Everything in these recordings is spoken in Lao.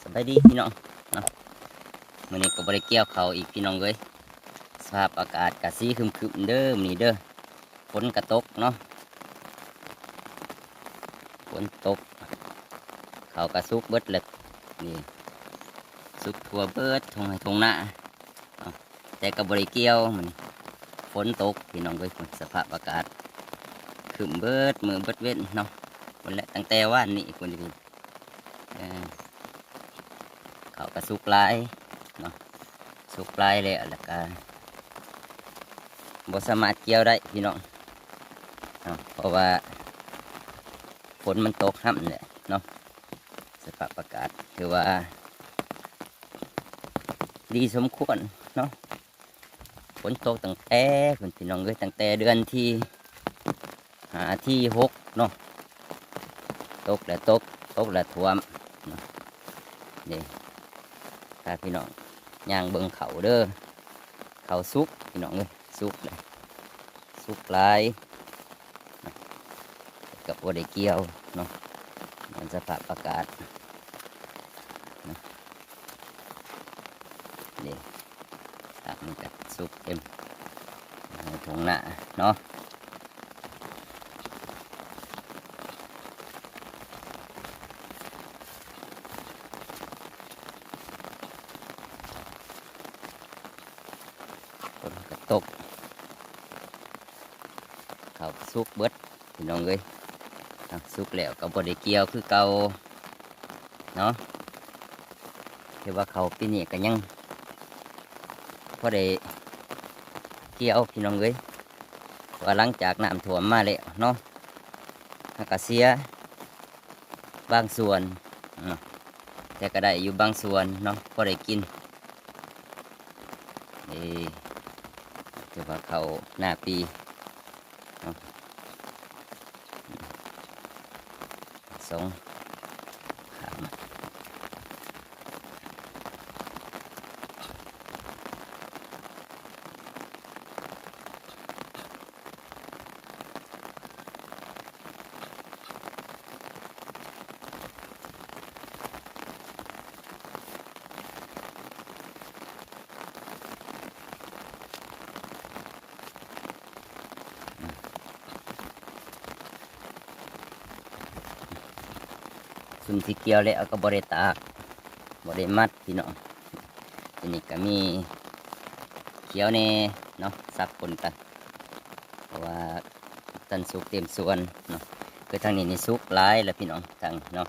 ສະບາຍດີພີ່ນ້ອງເນາະ ມື້ນີ້ກໍບໍ່ໄດ້ກ່ຽວເຂົ້າອີກພີ່ນ້ອງເອີຍ ສະພາບອາກາດກະສີຄຶ້ມໆເດີມື້ນີ້ເດີ ຝົນກະຕົກເນາະ ຝົນຕົກ ເຂົ້າກະສຸກເບິດແລ້ວ ນີ້ ສຸກທົ່ວເບິດທົ່ງໄຮ່ທົ່ງນາເນາະ ແຕ່ກໍບໍ່ໄດ້ກ່ຽວ ມັນຝົນຕົກພີ່ນ້ອງເອີຍ ສະພາບອາກາດຄຶ້ມເບິດມື້ເບິດເວັນເນາະ ພຸ້ນແຫຼະ ຕັ້ງແຕ່ວານນີ້ພຸ້ນ ເອີ ເຂົ້າກະສຸກຫຼາຍເນາະ ສຸກຫຼາຍແລ້ວ ແລ້ວກະບໍ່ສາມາດກ່ຽວໄດ້ພີ່ນ້ອງເນາະ ເພາະວ່າຝົນມັນຕົກຮຳແຫຼະເນາະ ສະພາບອາກາດຖືວ່າດີສົມຄວນເນາະ ຝົນຕົກຕັ້ງແຕ່ພຸ້ນພີ່ນ້ອງເອີຍ ຕັ້ງແຕ່ເດືອນທີຫ້າ ທີຫົກເນາະ ຕົກແລ້ວຕົກ ຕົກແລ້ວຖ້ວມເນາະ ນີ້ ພາພີ່ນ້ອງຍ່າງເບິ່ງເຂົ້າເດີ ເຂົ້າສຸກພີ່ນ້ອງເອີຍ ສຸກແລ້ວ ສຸກຫຼາຍ ກໍບໍ່ໄດ້ກ່ຽວເນາະ ມັນສະພາບອາກາດເນາະ ນີ້ ຕາກມັນກໍສຸກເຕັມທົ່ງນາເນາະ ຝົນກໍຕົກ ເຂົ້າສຸກເບິດພີ່ນ້ອງເອີຍ ເອົາ ສຸກແລ້ວກໍບໍ່ໄດ້ກ່ຽວຄືເກົ່າເນາະ ຖືວ່າເຂົ້າປີນີ້ກໍຍັງພໍໄດ້ກ່ຽວພີ່ນ້ອງເອີຍ ເພາະວ່າຫຼັງຈາກນ້ຳຖ້ວມມາແລ້ວເນາະ ເຮົາກໍເສຍບາງສ່ວນເນາະ ແຕ່ກໍໄດ້ຢູ່ບາງສ່ວນເນາະ ພໍໄດ້ກິນ ເອີ ຖືວ່າເຂົ້ານາປີເນາະ ສອງຂ້າງ. ຊຸມທີ່ກ່ຽວແລ້ວກໍບໍ່ໄດ້ຕາກ ບໍ່ໄດ້ມັດພີ່ນ້ອງ ທີນີ້ກໍມີຂຽວແດ່ເນາະ ສັບປົນກັນ ເພາະວ່າທັນສຸກເຕັມສ່ວນເນາະ ຄືທາງນີ້ນີ້ສຸກຫຼາຍແລ້ວພີ່ນ້ອງ ທາງເນາະ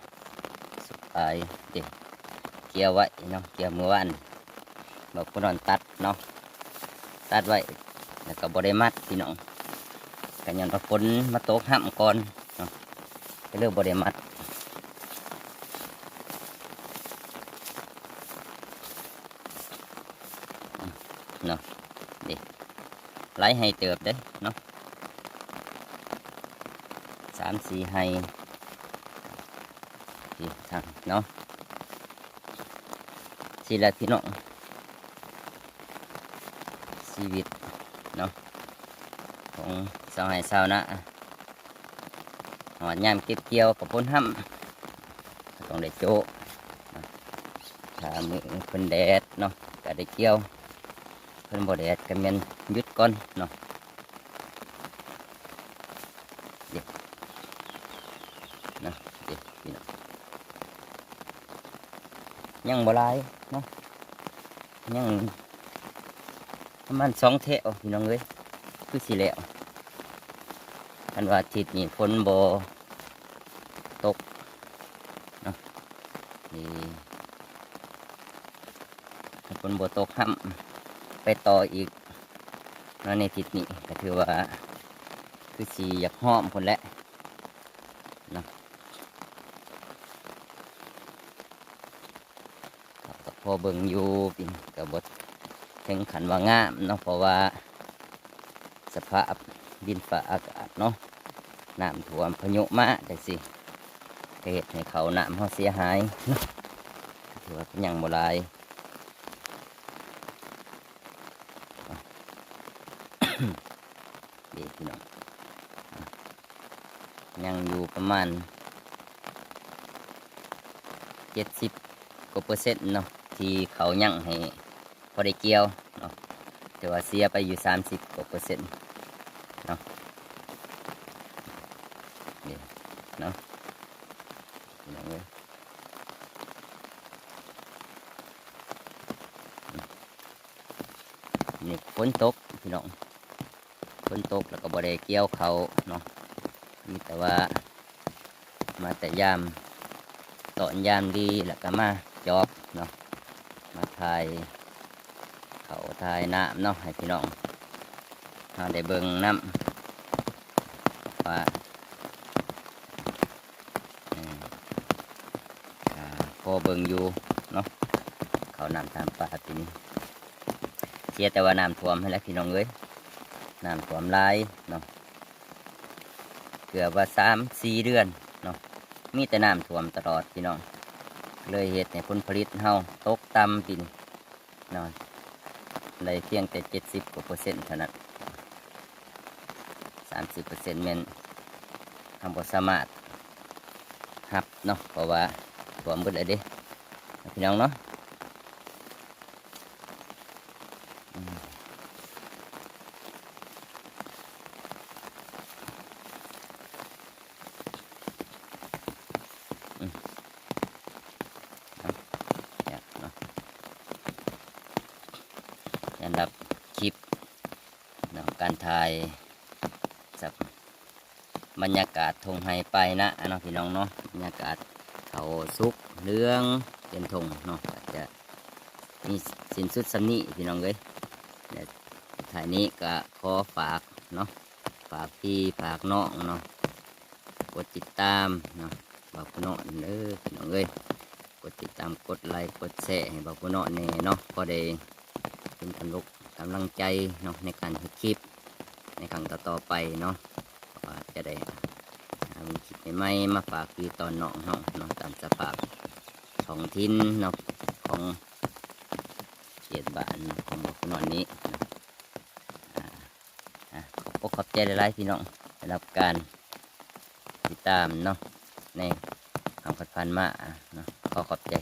ສຸກຫຼາຍເດ້ ກ່ຽວໄວ້ເນາະ ກ່ຽວມື້ວານ ບອກຜູ້ນອນຕັດເນາະ ຕັດໄວ້ ແລ້ວກໍບໍ່ໄດ້ມັດພີ່ນ້ອງ ກໍຍ້ອນວ່າຝົນມາຕົກຮຳກ່ອນເນາະ ກໍເລີຍບໍ່ໄດ້ມັດເນາະ ນີ້ ຫຼາຍໄຮ່ເຕີບເດ້ເນາະ ສາມສີ່ໄຮ່ ນີ້ທາງເນາະ ຊີ້ແຫຼະພີ່ນ້ອງ ຊີວິດເນາະ ຂອງຊາວໄຮ່ຊາວນາ ຮອດຍາມເກັບກ່ຽວກໍຝົນຮຳ ກໍຕ້ອງໄດ້ໂຈະ ຖ້າມື້ເພິ່ນແດດເນາະ ກໍໄດ້ກ່ຽວ ເພິ່ນບໍ່ແດດກໍແມ່ນຢຸດກ່ອນເນາະ ເດ້ ນະ ເດ້ ພີ່ນ້ອງ ຍັງບໍ່ຫຼາຍເນາະ ຍັງປະມານສອງແຖວພີ່ນ້ອງເອີຍ ຄືຊິແລ້ວ ຄັນວ່າອາທິດນີ້ຝົນບໍ່ຕົກເນາະ ນີ້ ຖ້າຝົນບໍ່ຕົກຮຳໄປຕໍ່ອີກເນາະ ໃນທິດນີ້ກໍຖືວ່າຄືຊິຢາກຮ້ອມພຸ້ນແຫຼະເນາະ ກໍພໍເບິ່ງຢູ່ ປີນີ້ກໍບໍ່ເຖິງຂັ້ນວ່າງາມເນາະ ເພາະວ່າ ສະພາບດິນຟ້າອາກາດເນາະ ນ້ຳຖ້ວມພາຍຸມາຈັ່ງຊີ້ ກໍເຮັດໃຫ້ເຂົ້ານ້ຳເຮົາເສຍຫາຍເນາະ ຖືວ່າຍັງບໍ່ຫຼາຍ ເດ້ພີ່ນ້ອງ ຍັງຢູ່ປະມານເຈັດສິບ ວ່າເປີເຊັນເນາະ ທີ່ເຂົາຍັງໃຫ້ພໍໄດ້ກ່ຽວເນາະ ແຕ່ວ່າເສຍໄປຢູ່ສາມສິບກວ່າເປີເຊັນເນາະ ນີ້ເນາະ ພີ່ນ້ອງເອີຍ. ນີ້ຝົນຕົກພີ່ນ້ອງ ຝົນຕົກແລ້ວກໍບໍ່ໄດ້ກ່ຽວເຂົ້າເນາະ ມີແຕ່ວ່າມາແຕ່ຍາມຕອນຍາມດີ ແລ້ວກໍມາຈອບເນາະ ມາຖ່າຍເຂົ້າຖ່າຍນ້ຳເນາະ ໃຫ້ພີ່ນ້ອງເຮົາໄດ້ເບິ່ງນຳວ່າ ເອີ ກໍພໍເບິ່ງຢູ່ເນາະ ເຂົ້ານ້ຳຕາມປ່າປີນີ້ ເສຍແຕ່ວ່ານ້ຳຖ້ວມຫັ້ນແຫຼະພີ່ນ້ອງເອີຍ ນ້ຳຖ້ວມຫຼາຍເນາະ ເກືອບວ່າສາມສີ່ເດືອນເນາະ ມີແຕ່ນ້ຳຖ້ວມຕະຫຼອດພີ່ນ້ອງ ເລີຍເຮັດໃຫ້ຜົນຜະລິດເຮົາຕົກຕ່ຳປີນີ້ ເນາະ ໄດ້ພຽງແຕ່ເຈັດສິບກວ່າເປີເຊັນເທົ່ານັ້ນ ສາມສິບເປີເຊັນແມ່ນເຮົາບໍ່ສາມາດຮັບເນາະ ເພາະວ່າຖ້ວມເບິດແລ້ວເດ້ ພີ່ນ້ອງເນາະ ອືມ ອືມ ເອົາ ເນາະ ສຳລັບຄລິບເນາະ ການຖ່າຍ ສັກ ບັນຍາກາດທົ່ງໄຮ່ປາຍນາເນາະ ພີ່ນ້ອງເນາະ ບັນຍາກາດເຂົ້າສຸກເຫຼືອງເຕັມທົ່ງເນາະ ກໍຈະມີສິ້ນສຸດສ່ຳນີ້ພີ່ນ້ອງເອີຍ ແລະ ທ້າຍນີ້ກໍຂໍຝາກເນາະ ຝາກພີ່ຝາກນ້ອງເນາະ ກົດຕິດຕາມເນາະ ບ່າວຜູ້ນ້ອຍເດີພີ່ນ້ອງເອີຍ ກົດຕິດຕາມ ກົດໄລ ກົດແຊໃຫ້ບ່າວຜູ້ນ້ອຍແດ່ເນາະ ພໍໄດ້ເປັນກຳລັງ ກຳລັງໃຈເນາະ ໃນການເຮັດຄລິບໃນຄັ້ງຕໍ່ໆໄປເນາະ ເພາະວ່າຈະໄດ້ ອາ ມີຄລິບໃໝ່ໆມາຝາກພີ່ຕອນນ້ອງເຮົາເນາະ ຕາມສະພາບທ້ອງຖິ່ນເນາະ ຂອງເຂດບ້ານເນາະ ຂອງບ່າວຜູ້ນ້ອຍນີ້ເນາະ ອາ ອາ ຂອບອົກຂອບໃຈຫຼາຍໆ ພີ່ນ້ອງ ສຳລັບການຕິດຕາມເນາະ ໃນຄັ້ງຜ່ານໆມາເນາະ ຂໍຂອບໃຈ